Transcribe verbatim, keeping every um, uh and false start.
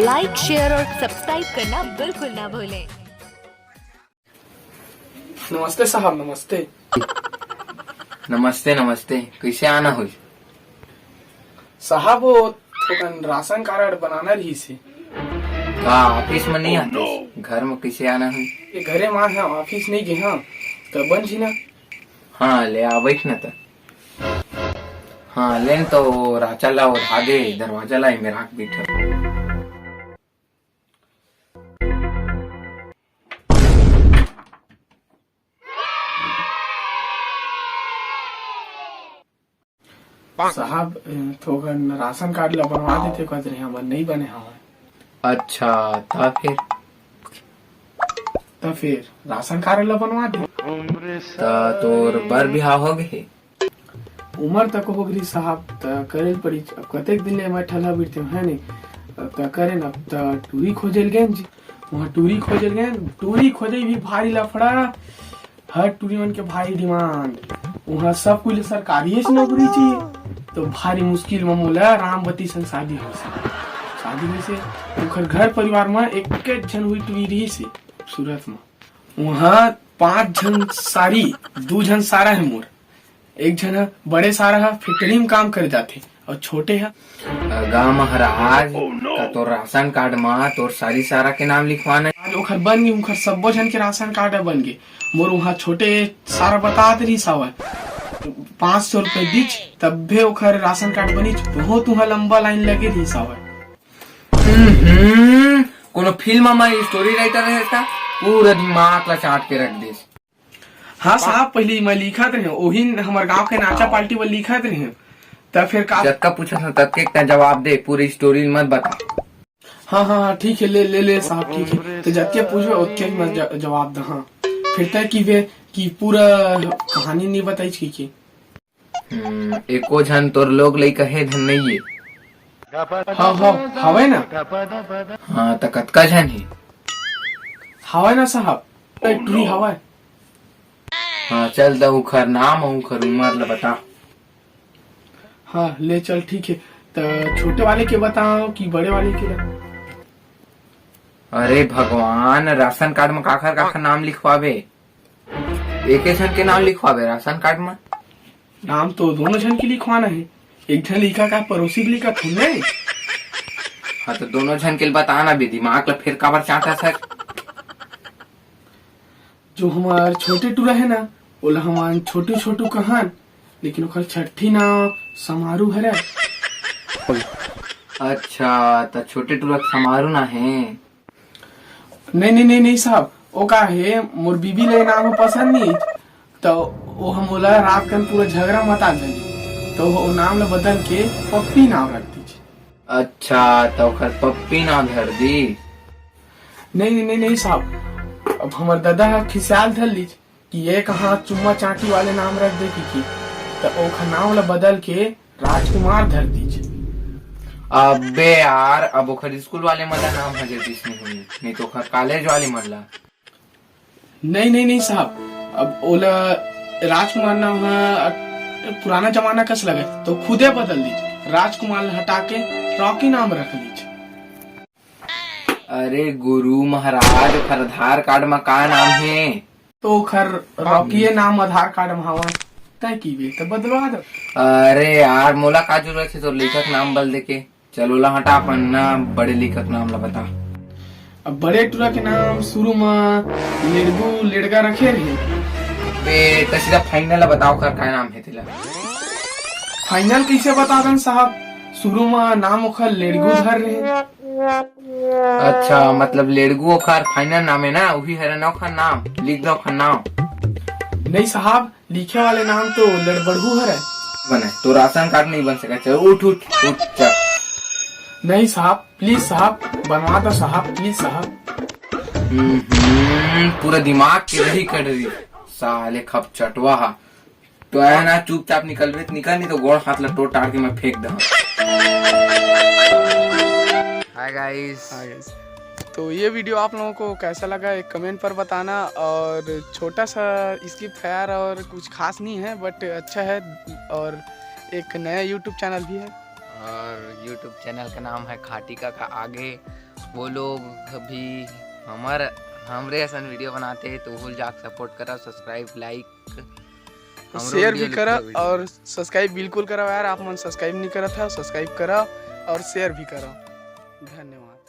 Like, share और subscribe करना बिल्कुल ना भूलें। नमस्ते साहब, नमस्ते। नमस्ते, नमस्ते। कैसे आना हुई? साहब, वो थोकन राशन कारड बनाना रहिस हे। का ऑफिस में नहीं आते? घर में कैसे आना हुई? ये घरे मा है, ऑफिस नहीं गे हाँ, त बन जी ना। हाँ, ले आ, बैठ ना त। हाँ, लेन तो राचा ला ओढ़ा दे, दरवाजा ला एमे राख बैठा। साहब, थोकन राशन कार्ड ला बनवा देते कहत रहे, हमर नहीं बने हवय। अच्छा, ता फिर? त फिर राशन कार्ड ला बनवा दे। ता तोर बर बिहाव हो गए? उम्र तक हो गई साहब, त करे ल पड़ी। अब कतेक दिन ले मैं ठल्हा बिरते है नहीं, त करे न, अब त टूरी खोजे ल गए जी। वहाँ टूरी खोजे ल गए, टूरी खोजे भी भारी लफड़ा। हर टूरी मन के भारी डिमांड। वहाँ सब कुछ सरकारी से नौकरी चाहिए। तो भारी मुश्किल में मोला रामवती संग शादी हो से। शादी हो से ओखर घर परिवार में एक झन हुई टूरी रही से सूरत में। वहाँ पांच झन सारी, दू झन सारा है मोर। एक झन ह बड़े सारा ह फैक्ट्री में काम करे जाथे और छोटे ह गा महाराज, का तोर राशन कार्ड मा तोर सारी सारा के नाम लिखवाना है? आज ओखर बन गई, उनकर सब्बो झन के राशन कार्ड ह बन गए। मोर वहाँ छोटे सारा बतात रही सावय, पाँच सौ रुपये दीच, तब्बे ओखर राशन कार्ड बनीच। बहुत वहाँ लंबा लाइन लगे रही सावय। हम्म, कोनो फिल्म मा स्टोरी राइटर रहे का? पूरा दिमाग ला चाट के रख देस। हाँ साहब, पहले मैं लिखत रहे, ओही हमर गांव के नाचा पार्टी बर लिखत रहे। त फिर का? जतका पूछत हूँ ततके एक जवाब दे, पूरी स्टोरी मत बता। हाँ हाँ हाँ, ठीक है, ले ले ले साहब, ठीक है। तो जतके पूछबे ओतके ही मैं ज- जवाब द। हाँ, फिर तय की बे कि पूरा कहानी नहीं बताई की, की? हम्म, एको झन तोर लोग लइका हे धन नहीं है? हाँ हाँ, हवे ना। हाँ, त कतका झन ही? हवे ना साहब, एक टूरी हवे। हाँ, चल त उखर नाम अउ उखर उम्र ल बता। हाँ ले चल, ठीक है। त छोटे वाले के बताओ कि बड़े वाले के? अरे भगवान, राशन कार्ड में काखर काखर नाम लिखवाबे? एके झन के नाम लिखवाबे राशन कार्ड में? नाम तो दोनों झन के लिखवाना है। एक झन लिखा का पड़ोसी के लिखा थोड़े। हाँ, तो दोनों झन के बता ना बे, दिमाग ला फिर काबर चाटा सर? जो हमार छोटे टूरा है ना, ओला हमान छोटू छोटू कहन, लेकिन ओकर छठी नाम समारू हरे। अच्छा, त छोटे टूरा समारू ना है? नहीं नहीं नहीं नहीं साहब, ओ का है, मोर बीबी ले नाम ह पसंद नहीं, तो वो हम ओला रात कन पूरा झगड़ा मता देली, तो वो नाम ला बदल के पप्पी नाम रख दीजिए। अच्छा, तो ओकर पप्पी नाम धर दी? नहीं नहीं नहीं नहीं साहब, अब हमार दादा ह खिसियाल धर लीज कि ये कहाँ चुम्मा चाटी वाले नाम रख दे की, की, तो ओखर नाम ला बदल के राजकुमार धर दीजिए। अबे यार, अब ओखर स्कूल वाले मन ला नाम ह जल्दी से नहीं हुई, नहीं तो ओखर कॉलेज वाले मन ला। नहीं नहीं नहीं साहब, अब ओला राजकुमार नाम ह पुराना जमाना कस लगे, तो खुदे बदल दीजिए, राजकुमार ला हटा के रॉकी नाम रख लीजिए। अरे गुरु महाराज, ओखर आधार कार्ड में का नाम है? तो ओखर रॉकीए नाम आधार कार्ड में हवा, तय की बे, तो बदलवा दो। अरे यार, मोला का जरूरत है तोर लेखक नाम बदल दे के? चल ओला हटा, अपन ना बड़े लेखक नाम ला बता। अब बड़े टूरा के नाम शुरू में लेड़गू लेड़गा रखे रहे। बे, त सीधा फाइनल ला बताओ, ओखर का नाम है तेला? फाइनल कैसे बता दन साहब? शुरू में नाम ओखर लेड़गू धर रहे। अच्छा, मतलब लेड़गू ओखर फाइनल नाम है ना, वही हरे ना ओखर नाम, लिख दो ओखर नाम। नहीं साहब, लिखे वाले नाम तो लड़बड़गू हरे। बने, तो राशन कार्ड नहीं बन सका, चल उठ, उठ, उठ, चल। नहीं साहब, प्लीज साहब, बनवा दो साहब, प्लीज साहब। हम्म, पूरा दिमाग के रही कट रही, साले खप चटवा हा। तो आया ना, चुपचाप निकल बे, निकल, नहीं तो गोड़ हाथ ला टोट टार के मैं फेंक दूँ। Hi guys. Hi guys. तो ये वीडियो आप लोगों को कैसा लगा, एक कमेंट पर बताना। और छोटा सा इसकी फैर और कुछ खास नहीं है, बट अच्छा है। और एक नया यूट्यूब चैनल भी है। और यूट्यूब चैनल का नाम है खाटी का, का आगे। वो लोग भी हमर हमरे असन वीडियो बनाते, तो वो जाके सपोर्ट करा, सब्सक्राइब, लाइक, हमरो शेयर वीडियो भी करा लिखो वीडियो। और सब्सक्राइब बिल्कुल करा यार। आप मन सब्सक्राइब नहीं करत है, सब्सक्राइब करा और शेयर भी करा। धन्यवाद।